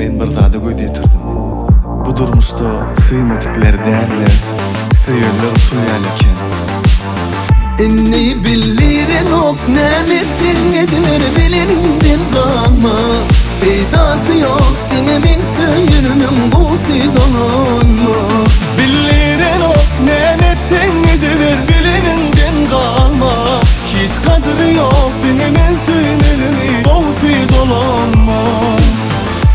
Men bir zada göz ýetirdim. Bu durmuşda söýmedikler däl-de, söýenler utulýan eken. Indi bildirenok näme etseň ediber bileniňden galma Peýdasy ýok diňe meň söýenimiň gowsy dolanma. Bildirenok näme etseň ediber bileniňden galma Hiç gadyry ýok diňe men söýmelimi gowsy dolanma.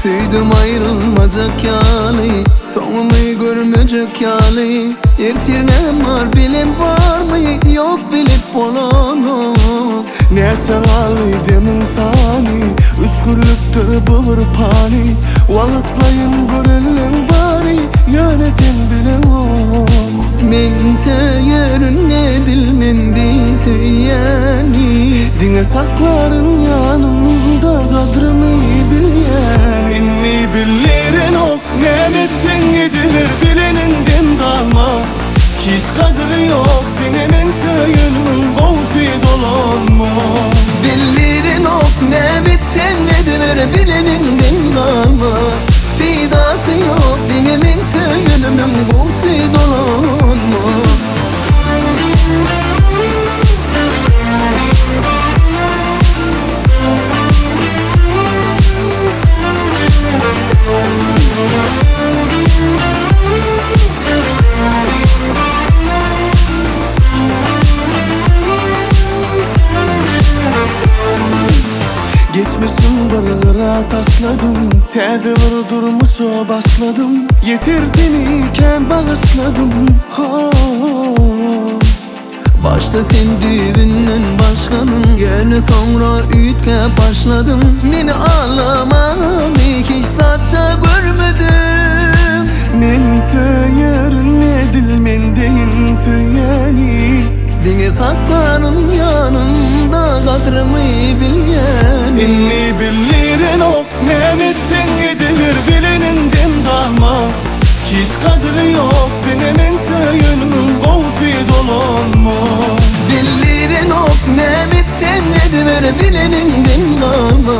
Söýdüm aýrylmajak ýaly Soňumy görmejek ýaly Ertir näm bar bilen barmy Ýok bilip bolanok. Näçe galdy demiň sany Üç günlükdir bu bir pany Wagtlaýyn görenleň bary Ýöne sen bileňok. Men söýerin edil men deý söýýäni. Diňe saklaryn ýanymda gadrymy bilýäni. Indi bildirenok näme etseň ediler bileniňden galma Hiç gadyry ýok diňe men söýenimiň gowsy dolanma. Bildirenok näme etseň ediber bileniňden galma Peýdasy ýok diňe men söýenimiň gowsy dolanma. Geçmişim bir gyra taşladym Täze bir durmuşa başladym Ýeter seni kän bagyşladym ho. Başda sen düýbünden başganyň Ýöne soňra üýtgäp başladyň Meni ağlamany hiç zatça görmedim. Men söýerin edil men deýin söýeni. Diňe saklaryn ýanymda gadrymy bilýäni. Indi bildirenok näme etseň ediler bileniňden galma Hiç gadyry ýok diňe men söýenimiň gowsy dolanma. Bildirenok näme etseň ediber bileniňden galma.